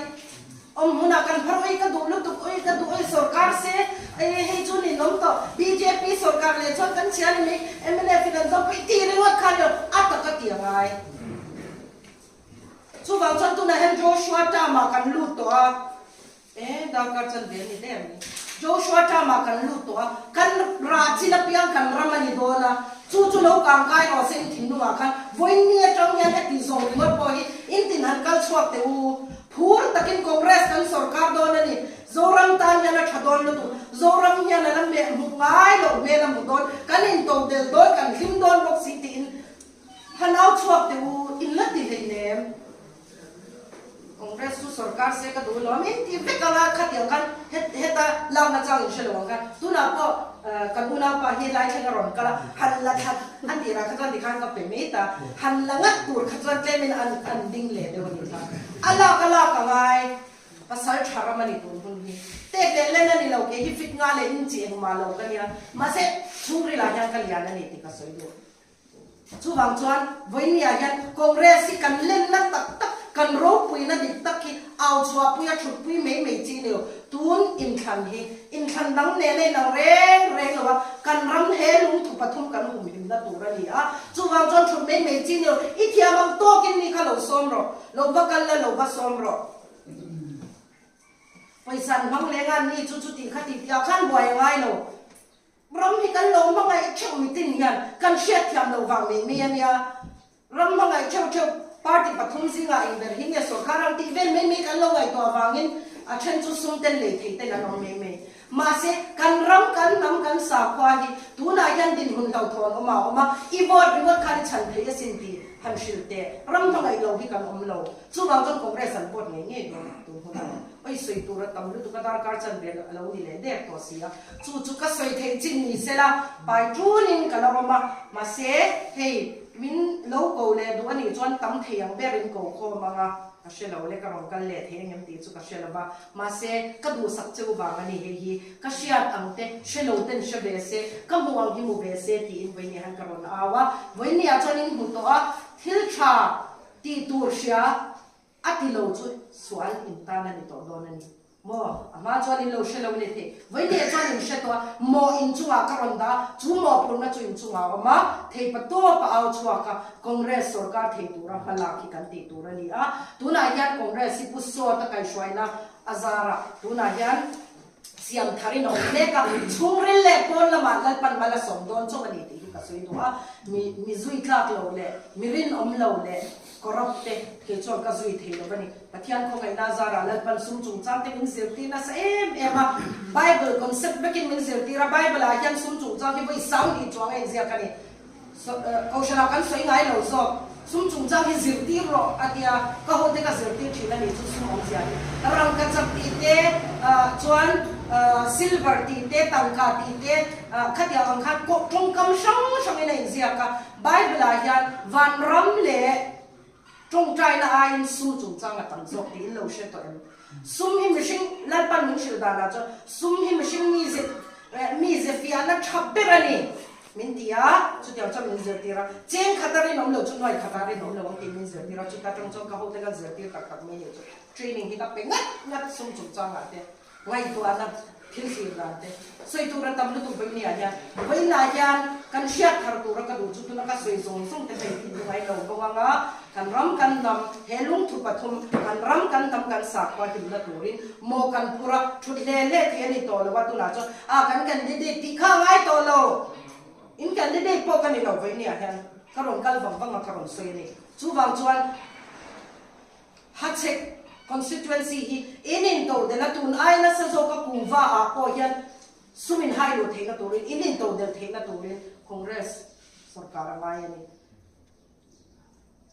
Awm hmunah kan phar ui ka duh lutuk ui ka duh ui sorkar se ei hei chu nin awm tawh bjp sorkar leh chuan kan chhia ni mai mnf in an zawm peih tih ringawt kha aniang a tak a ti a ngai. Chuvang chuan tunah hian Joshua term ah kan lut tawh a. E, darkar chan ve a ni der ni. Joshua term-ah kan lut tawh a, kan rah chin apiang kan ram a ni dawn a, chu chu lo kang kai rawh se in thinlungah khan vawiin ni atang hian heti zawng ringawt pawh hi in tin han kal chhuak teh u. Phur takin Congress kan sawrkar dawn a ni. Zoram tan hian a tha dawn lutuk. Zoram hian a la meh hmuh ngai loh hmel a hmu dawn. Kan into del dawn, kan hlim dawn bawk si tiin han au chhuak teh u, in la ti hleinem. Congress chu sorkar se ka duh lo a, min ti vek ang a, khatiang khan heta lakna chang in hre lo ang khan tunah pawh kan unaupa hi helai thleng a rawn kal a, han la thlat a tirah kha chuan tikhan ka pe mai ta, han la ngat tur kha chuan tlemin an an ding leh deuh a nih kha, a lak a lak a ngai, pasal tha ram a ni tun hun hi, tek leh len a ni lo, kei hi fit nga leh inchi engmah lo ka nia, mahse chhungrilah hian ka lian a ni tih ka sawi duh. Chuvang chuan vawinia hian Congress hi kan lenna tak tak, kan ropuina dik tak hi au chhuahpui a thutpui mai mai chi ni lo. Tun inthlan hi inthlan dang nen a inang reng reng lo a, kan ram he lungthu pathum kan humhimna tur a ni a. Chuvang chuan thut mai mai chi ni lo, i thiam ang tawkin mi kha lo sawm rawh, lo va kal la lo va sawm rawh. Pawisa an hmang leng a, ni chu chuti kha ti tih ah khan buai a ngai lo. Ram hi kan lo hmangaih theuh mitin hian kan hriatthiam loh vang mai mai a nia. Ram hmangaih theuh theuh party pathum zingah eng ber hi nge sorkar ang tih vel mai mai kan lo ngaihtuah vangin a then chu sum ten lei thei ten an awm mai mai. Mahse, kan ram, kan hnam, kan sakhua hi tunah hian dinhmun hlauhthawn awm a awm a, i vote ringawt khan i chhan thei asin tih han hrilh teh. Ram hmangaih lo hi kan awm lo. Chuvang chuan Congress an vote ngei ngei dawn tun hunah. Oi sawi tur a tam lutuk a darkar chan ve a lo ni leh dek tawh si a, chu chu ka sawi theih chin ni sela pai tunin ka la awm a, mahse hei min lo ko leh duh a nih chuan tam thei ang berin ko khawm ang a, ka hre lo le ka rawn kal leh thei angem tih chu ka hre lo va, mahse ka duhsak cheu vang a ni hei hi ka hriat ang te hre lo ten hre ve se ka hmuh ang hi hmu ve se tiin vawiin han ka rawn au a, vawiin ah chuan in hmu tawh a thil tha tih tur hria. A ti lo chu sual in tan a ni tawh dawn a ni. Maw? A hma chuan in lo hre lo ni thei. Vawiin chuan in hre tawh a, maw inchungah ka rawn dah a, chu mawhphurhna chu inchungah a awm a, theipa tawp a au chhuak a, Congress sorkar thei tura hma lak hi kan tih tur a ni a. Tunah hian Congress hi Pu Sawta kaihhruaina a zarah tunah hian siam tharin a awm mek a, chhungril leh pawn lamah Lalpan mal a sawm dawn chauh a ni tih hi ka sawi duh a, mi mi zui tlak lo leh mi rinawm lo leh corrupt te kei chuan ka zui thei lo a ni. Pathian khawngaihna zarah Lalpan sum chungchang te min zirtir nasa em em a, Bible concept vekin min zirtir a, Bible ah hian sum chungchang hi vawi sang tih chuang a inziak a ni. Kohhranah kan sawi ngai lo zawk, sum chungchang hi zirtir rawh a tia, ka ho te ka zirtir thin a ni chu sum awmzia hi. Rangkachak tih te chuan silver tih te, tangka tih te khatiang ang khan tawngkam hrang hrangin a inziak a, Bible ah hian vanram leh Tawngtaina aiin sum chungchang a tam zawk tiin lo hre tawh em? Sum hi mihring, Lalpan min hrilh danah chuan sum hi mihring mize mize fiahna tha ber a ni min ti a, chutiang chuan min zirtir a. Cheng khata rinawm lo chu nuai khata rinawm lo ang tih min zirtir a, chuta tang chuan ka hote kan zirtir tak tak mai ni chu training hi ka pe ngat ngat sum chungchangah te. Ngaihtuahna thil thlir dan te sawi tur a tam lutuk vawinia hian vawiinah hian kan hriat thar tura ka duh chu tuna ka sawi zawng zawng te hei tih lungai lo bo anga kan ram kan hnam he lungthu pathum kan ram kan hnam kan sakhua hlimna turin maw kan phur a thut hle hle thei a ni tawh lo a tunah chuan a kan candidate tih kha a ngai tawh lo in candidate pawh ka ni lo vawinia hian ka rawn kal vang vang a ka rawn sawi a ni chuvang chuan Hachhek constituency hi in intodelh a, tun ai nasa zawka kuhva ah pawh hian sum in hai luh theihna turin, in intodelh theihna turin Congress sorkar a ngai a ni.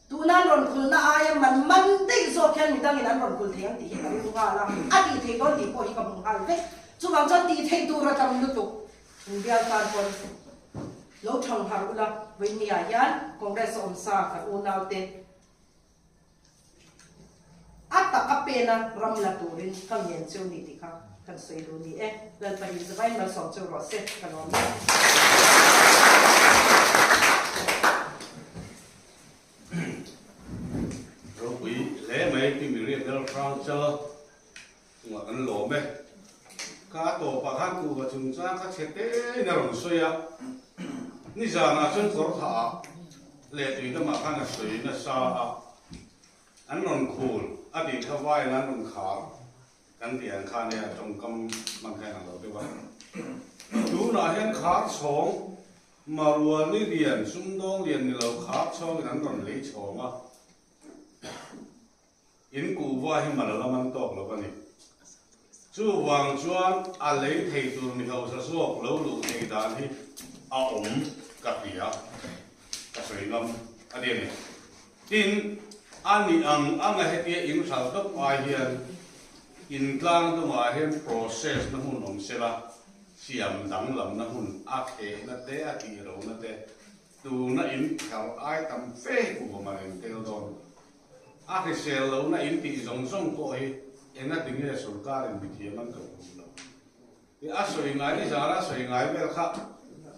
Tuna an rawn khulna aia man man daih zawk hian midangin an rawn khul thei ang tih hi ka ring nghal a, a tih theih dawn tih pawh hi ka hmu nghal vek. Chuvang chuan tih theih tur a tam lutuk. Inbial tan pawn lo thang harh ula, vawinia hian Congress a awm sa kan unaute, A tak a pen a ram la turin ka ngen cheu ni tih kha kan sawi duh ni e. Lalpa in zavain malsawm cheu rawh se ka lawm e. Ropui hle mai pi Miriam Lalhrang chal chungah kan lawm e. Ka tawpah khan kuhva chungchang kha chhe tein a rawn sawi a, nizanah chuan kawr thah ah leh tui lamah khan a sawi nasa a, an rawn khul a tih kha vaiin an rawn khar kan tih ang kha nia tawngkam hman kha inang lo deuh a. Tunah hian khar chhawng Maruani lian sumdawng lian ni lo khar chhawngin an rawn lei chhawng a. In kuhva hi mal a la man tawk lo a ni. Chuvang chuan a lei thei tur mi hausa zawk lo luh thei dan hi a awm ka ti a, ka sawi ngam a ni a ni. Tin, a ni ang anga hetia in hral tawp ai hian intlang dungah hian process na hmun awm sela, siam danglamna hmun a khehna te, a tihlohna te, tuna in thar ai tam fe kuhva mal in tel dawn. A hrisel lohna in tih zawng zawng pawh hi enga ti nge sorkarin mithiam an koh duh lo? Ti a sawi ngai ni zara a sawi ngai vel kha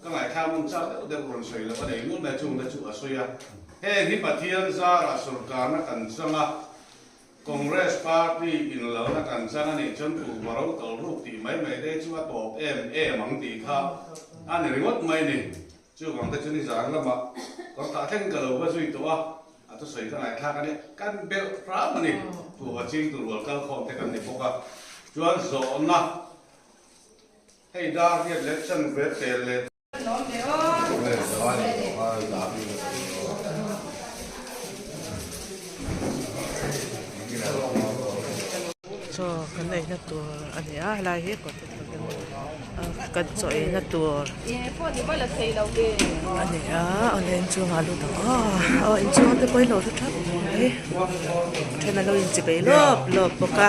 ka ngaihthlak ngun chak deuh deuh rawn sawi loh a nei ngun mai chungte chu a sawi a. Heng hi Pathian zara sorkarna kan chang a, Congress party in lohna kan chang a nih chuan kuhva ro tawlh ruk tih mai mai te chu a tawp em em ang tih kha a ni ringawt mai ni. Chuvang te chu nizan lamah kawr tah thleng ka lo va zui tawh a, a thusawi ka ngaihthlak a nia, kan belh hram a ni, kuhva ching tur rual kal khawm te kan ni bawk a, chuan zawhna hei dar hian leh chan ve tel leh. Chaw kan eina tur a ni a helai hi kan chaw eina tur a ni a awle inchhungah a lut ang aw aw inchhung te pawh hi lo hre thap mai then an lo inchibei lawp lawp bawk a.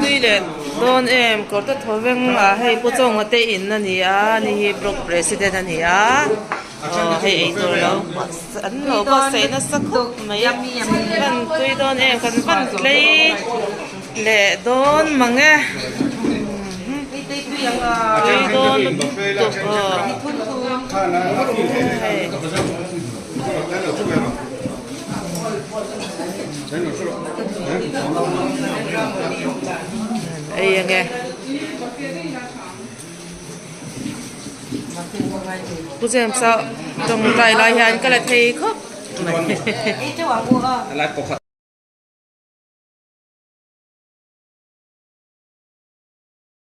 Tui leh dawn em kawr te thaw veng ah hei Pu Chawnga te in a ni a ani hi block president a ni a aw hei eitur lo an lo buatsaih nasa khawp mai a van tui dawn em kan van tlei leh dawn mang e. Tui dawn lutuk aw. Hei. Ei ange. Pu James-a tawngtai lai hian ka la thei khawp mai.